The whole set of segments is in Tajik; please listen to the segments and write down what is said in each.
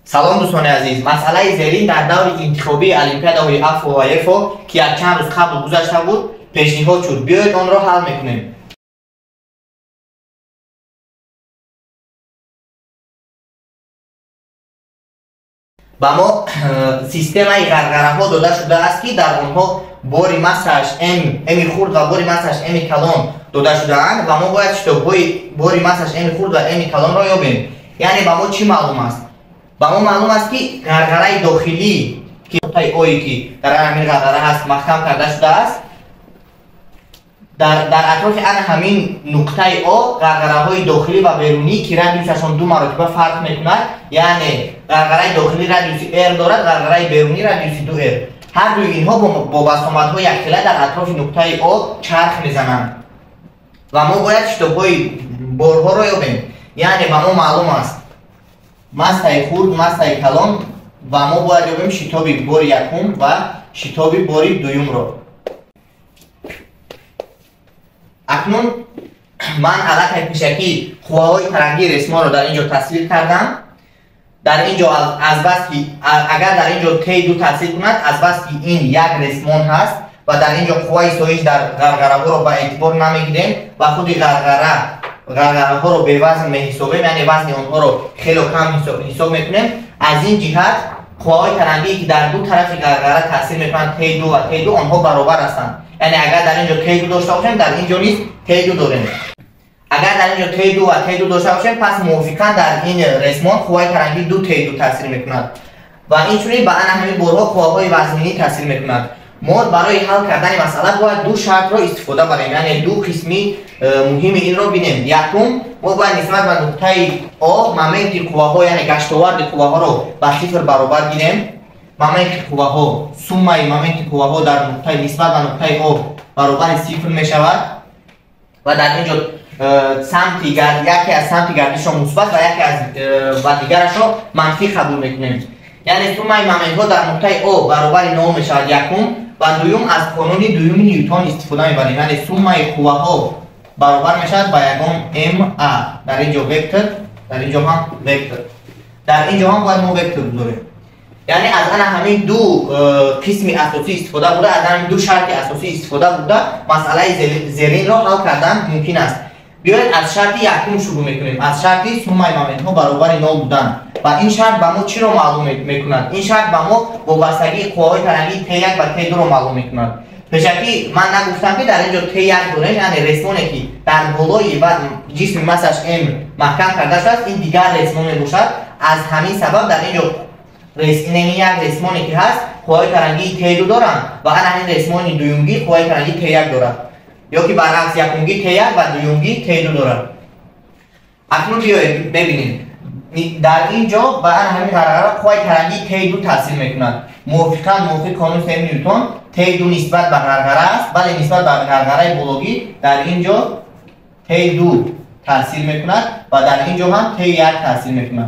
Салом дӯстони азиз, масъалаи зерин дар даври интихобии олимпиадаҳои АФО ва ЕФО, ки як чанд рӯз қабл гузашта буд, пешниҳод шуд. Биёед онро ҳал мекунем. Ба мо системаи ғарғараҳо дода шудааст, ки дар онҳо бори массааш м, м хурд ва бори массааш м калон дода шудаанд ва мо бояд шитобҳои бори массааш м хурд ва м калонро ёбем. Яъне ба мо чӣ маълум аст? Ба мо маълум аст, ки ғарғараи дохилӣ, ки нуқтаи О ки дар ҳамин ғарғара ҳаст, маҳкам карда шудааст, дар атрофи ана ҳамин нуқтаи О ғарғараҳои дохилӣ ва берунӣ, ки радиусашон ду маротиба фарқ мекунад, яъне ғарғараи дохилӣ радиуси R дорад, ғарғараи берунӣ радиуси 2R. Ҳар дуи инҳо бо басомадҳои якхела дар атрофи нуқтаи О чарх мезананд ва мо бояд шитобҳои борҳоро ёбем. Яъне ба мо маълум аст массаи хурд, массаи калон ва мо бояд ёбем шитоби бори якум ва шитоби бори дуюмро. Акнун ман аллакай пешакӣ қувваҳои тарангии ресмонро дар ин ҷо тасвир кардам. Дар ин ҷо азбаски агар дар ин ҷо Т2 таъсир кунад, азбаски ин як ресмон ҳаст ва дар ин ҷо қувваи соиш дар ғарғараҳоро ба эътибор намегирем ва худи ғарғараҳоро бевазн меҳисобем, яъне вазни онҳоро хело кам ҳисоб мекунем. Аз ин ҷиҳат қувваҳои тарангие, ки дар ду тарафи ғарғара таъсир мекунанд, Т2 ва Т2, онҳо баробар ҳастанд. Яъне агар дар ин ҷо Т2 дошта бошем, дар ин ҷо низ Т2 дорем. Агар дар ин ҷо Т2 ва Т2 дошта бошем, пас мувофиқан дар ин ресмон қувваи тарангӣ ду Т2 таъсир мекунад ва инчунин ба ана ҳамин борҳо қувваҳои вазнинӣ таъсир мекунад. Мо барои ҳал кардани масъала бояд ду шартро истифода барем, яъне ду қисми муҳими инро бинем. Якум, мо бояд нисбат ба нуқтаи О моменти қувваҳо, яъне гаштоварди қувваҳоро ба сифр баробар гирем. Моменти қувваҳо, суммаи моменти қувваҳо дар нуқтаи нисбат ба нуқтаи О баробари сифр мешавад ва дар ин ҷо самти яке аз самти гардишро мусбат ва яке аз ва дигарашро манфӣ қабул мекунем. Яъне суммаи моментҳо дар нуқтаи О баробари нол мешавад якум, ва дуюм аз қонуни дуюми Ньютон истифода мебарем. Яъне суммаи қувваҳо баробар мешавад ба ягон ма. Дар ин ҷо вектор, дар ин ҷо ҳам вектор, дар ин ҷо ҳам бояд мо вектор гузорем. Яъне аз ана ҳамин ду қисми асосӣ истифода бурда, аз ҳамин ду шарти асосӣ истифода бурда масъалаи зеринро ҳал кардан мумкин аст. Биёед аз шарти якум шурӯъ мекунем, аз шарти суммаи моментҳо баробари нол будан. Ва ин шарт ба мо чиро маълум мекунад? Ин шарт ба мо вобастагии қувваҳои тарангии Т1 ва Т2-ро маълум мекунад. Пешакӣ ман нагуфтам, ки дар ин ҷо Т1 дорем, яъне ресмоне, ки дар болои ва ҷисми массаш М маҳкам карда шудааст, ин дигар ресмон мебошад. Аз ҳамин сабаб дар ин ҷо инами як ресмоне, ки ҳаст, қувваҳои тарангии Т2 доранд ва ана ҳамин ресмони дуюмгӣ қувваи тарангии Т1 дорад, ё ки баръакс, якумгӣ Т1 ва дуюмгӣ Т2 дорад. Акнун биёед мебинем, дар ин ҷо ба ана ҳамин ғарғара қувваи тарангии Т2 таъсир мекунад. Мувофиқан мувофиқи қонуни сеюми Ньютон Т2 нисбат ба ғарғара аст, бале, нисбат ба ғарғараи бологӣ дар ин ҷо Т2 таъсир мекунад ва дар ин ҷо ҳам Т1 таъсир мекунад.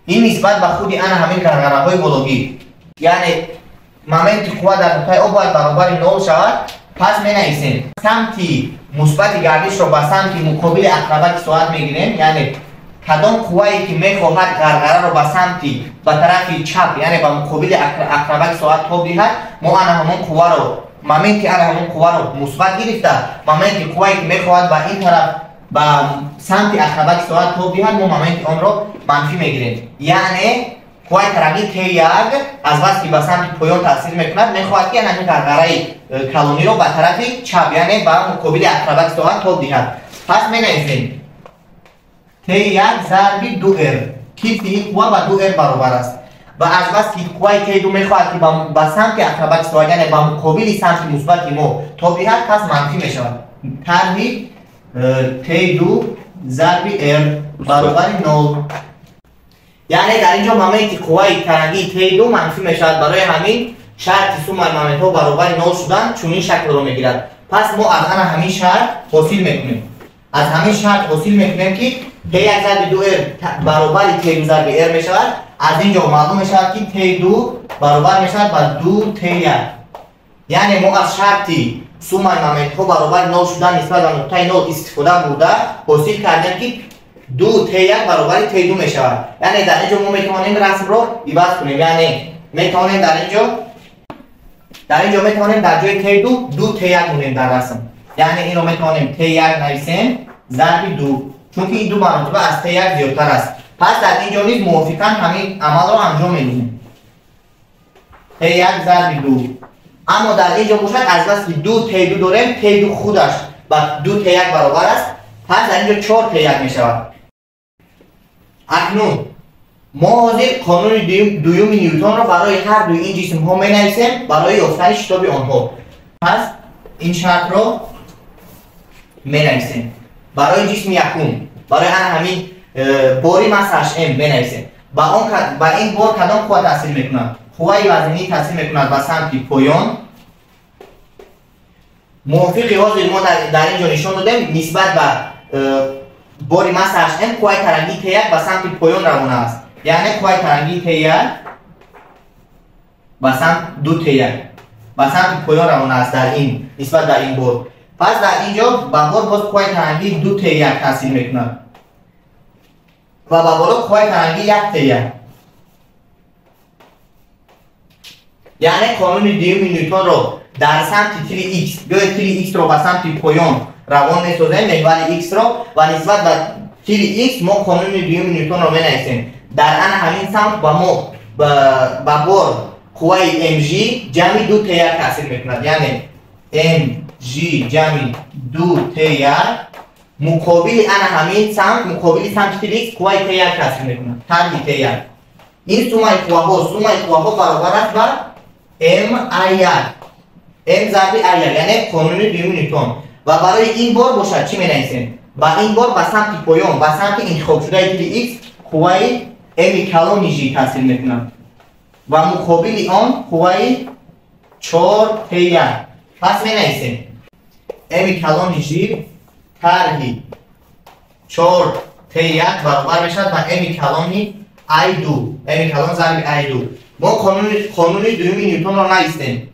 Ин нисбат ба худи ана ҳамин ғарғараҳои бологӣ, яъне моменти қувва дар нуқтаи О бояд баробари нол шавад. Пас менависем, самти мусбати гардишро ба самти муқобили ақрабаки соат мегирем, яъне кадом қуввае ки мехоҳад ғарғараро ба самти ба тарафи чап, яъне ба муқобили ақрабаки соат тоб диҳад, мо ана ҳамон қувваро, моменти ана ҳамон қувваро мусбат гирифта, моменти қуввае ки мехоҳад ба ин тараф, ба самти ақрабаки соат тоб диҳад, мо моменти онро манфӣ мегирем. Яъне қувваи тарангии Т1 азбаски ба самти поён таъсир мекунад, мехоҳад, ки ҳамин ғарғараи калониро ба тарафи чап, яъне ба муқобили ақрабаки соат тоб диҳад. Пас менависем Т1 зарби 2R, кифти ин қувва ба 2R баробар аст ва азбаски қувваи Т2 мехоҳад, ки ба самти ақрабаки соат, яъне ба муқобили самти мусбати мо тоб диҳад, пас манфӣ мешавад. Тарҳи Т2 зарби R баробари нол. Яъне дар ин ҷо моменти қувваи тарангии Т2 манфӣ мешавад. Барои ҳамин шарти суммаи моментҳо баробари нол шудан чунин шаклро мегирад. Пас мо аз ана ҳамин шарт ҳосил мекунем, аз ҳамин шарт ҳосил мекунем, ки Т1 зарби 2R баробари Т2 зарби R мешавад. Аз ин ҷо маълум мешавад, ки Т2 баробар мешавад ба 2Т1. Яъне мо аз шарти суммаи моментҳо баробари нол шудан нисбат ба нуқтаи нол истифода бурда ҳосил кардем, ки 2 T1 баробари T2 мешавад. Яъне дар инҷо мо метавонем расмро иваз кунем. Яъне метавонем дар инҷо метавонем дар ҷои T2 2 T1 монем дар расм. Яъне инро метавонем T1 нависем зарби 2, чунки ин ду маротиба аз T1 зиёдтар аст. Пас дар инҷо низ мувофиқан ҳамин амалро анҷом медиҳем. T1 зарби 2. Аммо дар инҷо бошад аз бас ки 2 T2 дорем, T2 худаш ба 2 T1 баробар аст, пас дар инҷо 4 T1 мешавад. Акнун мо ҳозир қонуни дуюми Ньютонро барои ҳар дуи ин ҷисмҳо менависем барои ёфтани шитоби онҳо. Пас ин шартро менависем барои ҷисми якум, барои ана ҳамин бори массаш m менависем. Ба ин бор кадом қувва таъсир мекунад? Қувваи вазнинӣ таъсир мекунад ба самти поён. Мувофиқи ҳозир мо дар ин ҷо нишон додем, нисбат ба бори массаш m қувваи тарангии T1 ба самти поён равона аст. Яъне қувваи тарангии T1 ба самт 2 T1 ба самти поён равона аст дар ин нисбат ба ин бор. Пас дар ин ҷо ба бор боз қувваи тарангии 2 T1 таъсир мекунад ва ба боло қувваи тарангии 1 T1. Яъне қонуни дуюми Ньютонро дар самти тири X, биёед тири X-ро ба самти поён равон месозем, меҳвари X-ро, ва нисбат ба тири X мо қонуни дуюми Ньютонро менависем. Дар ана ҳамин самт ба мо ба бор қувваи mg ҷамъи 2 T1 таъсир мекунад. Яъне mg ҷамъи 2 T1 муқобили ана ҳамин самт, муқобили самти тири X қувваи T1 таъсир мекунад, тарҳи T1. Ин суммаи қувваҳо баробар аст ба ma1, m зарби a1, яъне қонуни дуюми Ньютон. Ва барои ин бор бошад чӣ менависем? Ба ин бор ба самти поён, ба самти интихобшудаи тири X қувваи m калони g таъсир мекунад ва муқобили он қувваи 4 T1. Пас менависем m калони g тарҳи 4 T1 баробар мешавад ба m калони a2, m калон зарби a2. Мо қонуни дуюми Ньютонро навистем,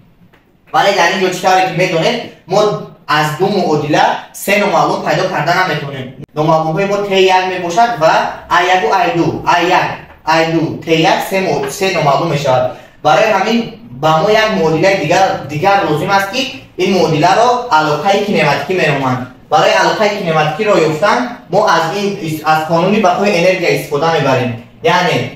вале дар ин ҷо чӣ тавре ки медонед, мо аз ду муодила се номаълум пайдо карда наметавонем. Номаълумҳои мо T1 мебошад ва A1 ва A2, A1, A2, T1 се номаълум мешавад. Барои ҳамин ба мо як муодилаи дигар лозим аст, ки ин муодиларо алоқаи кинематикӣ меноманд. Барои алоқаи кинематикиро ёфтан мо аз қонуни бақои энергия истифода мебарем. Яъне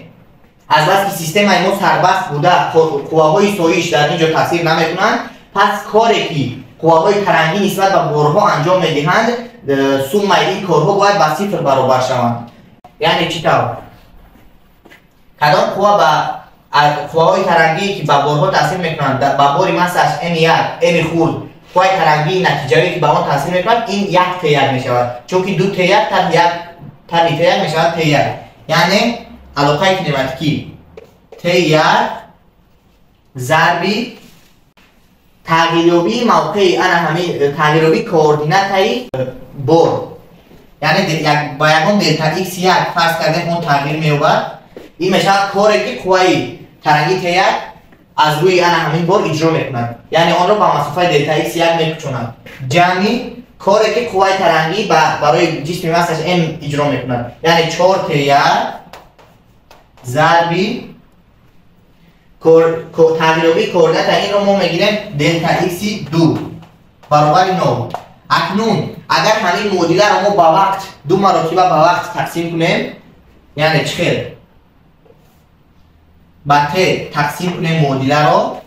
аз бас ки системаи мо сарбаст буда, қувваҳои соиш дар ин ҷо таъсир намекунанд, пас коре ки қувваҳои тарангӣ нисбат ба борҳо анҷом медиҳанд, суммаи ин корҳо бояд ба сифр баробар шаванд. Яъне чӣ тавр? Кадом қувва ба қувваҳои тарангӣ ки ба борҳо таъсир мекунанд, ба бори массаш m1, m хурд, қувваи тарангии натиҷавӣ ки ба он таъсир мекунад, ин 1 T1 мешавад, чунки 2 T1 тарҳи T1 мешавад T1. Яъне алоқаи кинематикӣ T1 зарби тағйирёбии мавқеи ана ҳамин тағйирёбии координатаи бор, яъне ба ягон делта x1 фарз кардем, он тағйир меёбад. Ин мешавад коре ки қувваи тарангии T1 аз рӯи ана ҳамин бор иҷро мекунад, яъне онро ба масофаи делта x1 мекучонад, ҷамъи коре ки қувваи тарангӣ барои ҷисми массаш m иҷро мекунад, яъне 4 T1 зарби тағйирёбии координата инро мо мегирем делта x2 баробари 0. Акнун агар ҳамин муодиларо мо ба вақт ду маротиба ба вақт тақсим кунем, яъне чӣ хел ба t тақсим кунем муодиларо,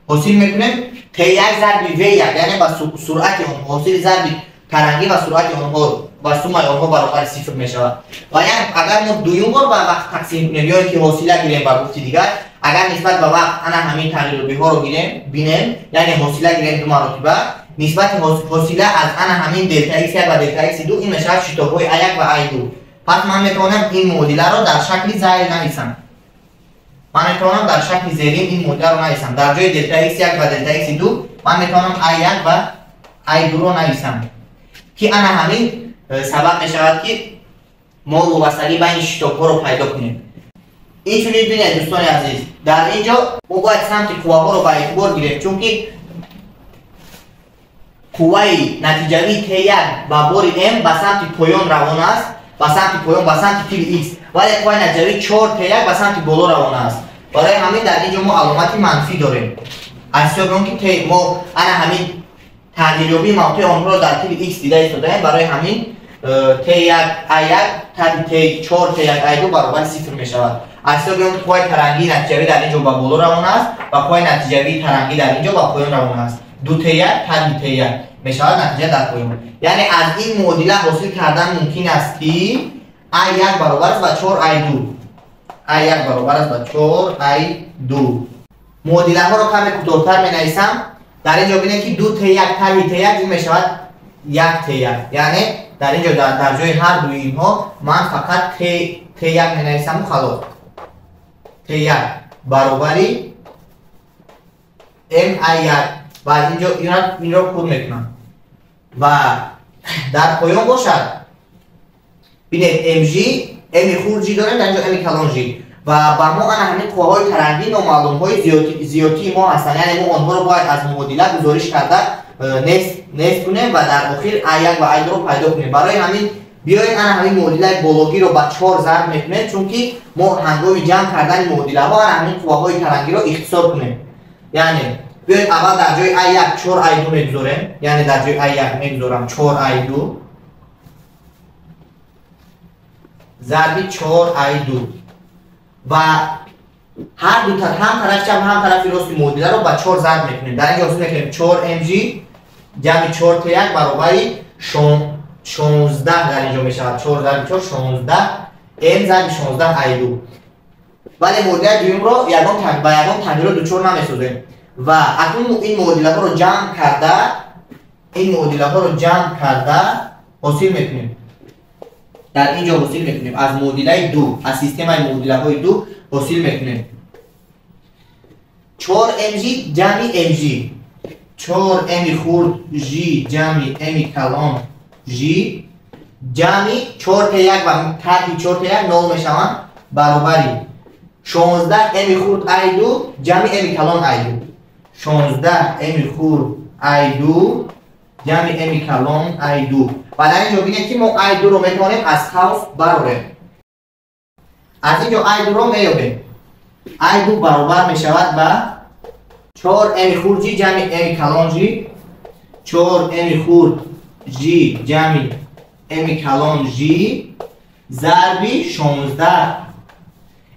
ҳосил мекунем t1 зарби v1, яъне ба суръати онҳо, ҳосили зарби тарангӣ ва суръати онҳо ва суммаи онҳо баробари сифр мешавад. Ва агар мо дуюм бор ба вақт тақсим кунем ё ин ки ҳосила гирем ба гуфти дигар, агар нисбат ба вақт ана ҳамин тағйирёбиҳоро гирем, бинем, яъне ҳосила гирем ду маротиба, нисбати ҳосила аз ана ҳамин делта x1 ва делта x2 ин мешавад шитобҳои a1 ва a2. Пас ман метавонам ин муодиларо дар шакли зайр нависам. Ман метавонам дар шакли зерин ин муодиларо нависам. Дар ҷои делта x1 ва делта x2 ман метавонам a1 ва a2-ро нависам, ки ана ҳамин сабаб мешавад ки мо вобастагӣ байни шитобҳоро пайдо кунем. Инчунин бинед дӯстони азиз, дар ин ҷо мо бояд самти қувваҳоро ба эътибор гирем, чунки қувваи натиҷавии T1 ба бори m ба самти поён равон аст. ба самти поён, ба самти тили x, вале қувваи натиҷавӣ 4 T1 ба самти боло равона аст. Барои ҳамин дар ин ҷо мо аломати манфӣ дорем. Аз ҳисоби он ки мо ана ҳамин тағйирёбии мавқеи онҳоро дар тили x дида истодаем, барои ҳамин T1 A1 тарҳи T4 T1 A2 баробари 0 мешавад. Аз ҳисоби он ки қувваи тарангии натиҷавӣ дар ин ҷо ба боло равона аст ва қувваи натиҷавии тарангӣ дар ин ҷо ба поён равона аст, 2 T1 тарҳи T1 мешавад натиҷа дар поён. Яъне аз ин муодила ҳосил кардан мумкин аст, ки A1 баробар аст ба 4 A2, A1 баробар аст ба 4 A2. Муодилаҳоро каме кӯтоҳтар менависам. Дар ин ҷо бинед, ки 2 T1 тарҳи T1 ин мешавад 1 T1. Яъне дар ин ҷо дар ҷои ҳар дуи инҳо ман фақат T1 менависаму халос. T1 баробари MA1 ва аз ин ҷо инро пур мекунам. Ва дар поён бошад, бинед, mg, m хурд g дорем, дар ин ҷо m калон g, ва ба мо ана ҳамин қувваҳои тарангӣ номаълумҳои зиёдтии мо ҳастанд. Яъне мо онҳоро бояд аз муодила гузориш карда нест кунем ва дар охир А1 ва А2-ро пайдо кунем. Барои ҳамин биёед, ана ҳамин муодилаи бологиро ба 4 зарб мекунем, чунки мо ҳангоми ҷамъ кардани муодилаҳо ана ҳамин қувваҳои тарангиро ихтисор кунем. Яъне биёед, аввал дар ҷои А1 4 А2 мегузорем. Яъне дар ҷои А1 мегузорам 4 А2 зарби 4 А2 ва ҳар ду ҳам тарафи чап, ҳам тарафи рости муодиларо ба 4 зарб мекунем. Дар ин ҷо ҳосил мекунем 4 mg ҷамъи 4 T1 баробари 16. Дар ин ҷо мешавад 4 зарби 4, 16 m зарби 16 A2. Вале муодилаи дуюмро ба ягон тағйирот дучор намесозем ва акнун ин муодилаҳоро ҷамъ карда ҳосил мекунем. Дар ин ҷо ҳосил мекунем аз муодилаи ду, аз системаи муодилаҳои ду ҳосил мекунем 4 mg ҷамъи mg, 4 m хурд g ҷамъи m калон g ҷамъи 4 t1 ва тарҳи 4 t1 нол мешаванд, баробари 16 m хурд a2 ҷамъи m калон a2, 16 m хурд a2 ҷамъи m калон a2. Ва дар ин ҷо бинед, ки мо a2-ро метавонем аз қавс барорем. Аз ин ҷо a2-ро меёбем. A2 баробар мешавад ба 4 m хурд g ҷамъи m калон g, 4 m хурд g ҷамъи m калон g зарби 16.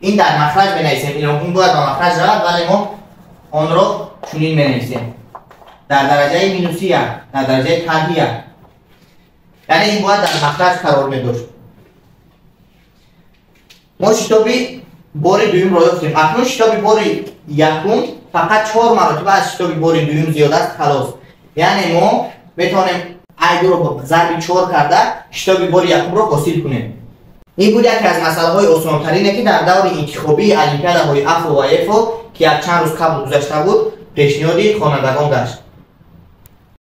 Ин дар махраҷ менависем, ин бояд ба махраҷ равад, вале мо онро чунин менависем: дар дараҷаи минуси як, дар дараҷаи тарҳи як. Яъне ин бояд дар махраҷ қарор медошт. Мо шитоби бори дуюмро ёфтем. Акнун шитоби бори якум фақат чор маротиба аз шитоби бори дуюм зиёд аст, халос. Яъне мо метавонем A2-ро зарби чор карда шитоби бори якумро ҳосил кунем. Ин буд яке аз масъалаҳои осонтарине, ки дар даври интихобии олимпиадаҳои АФО ва ЕФО, ки якчанд рӯз қабл гузашта буд, пешниҳоди хонандагон гашт.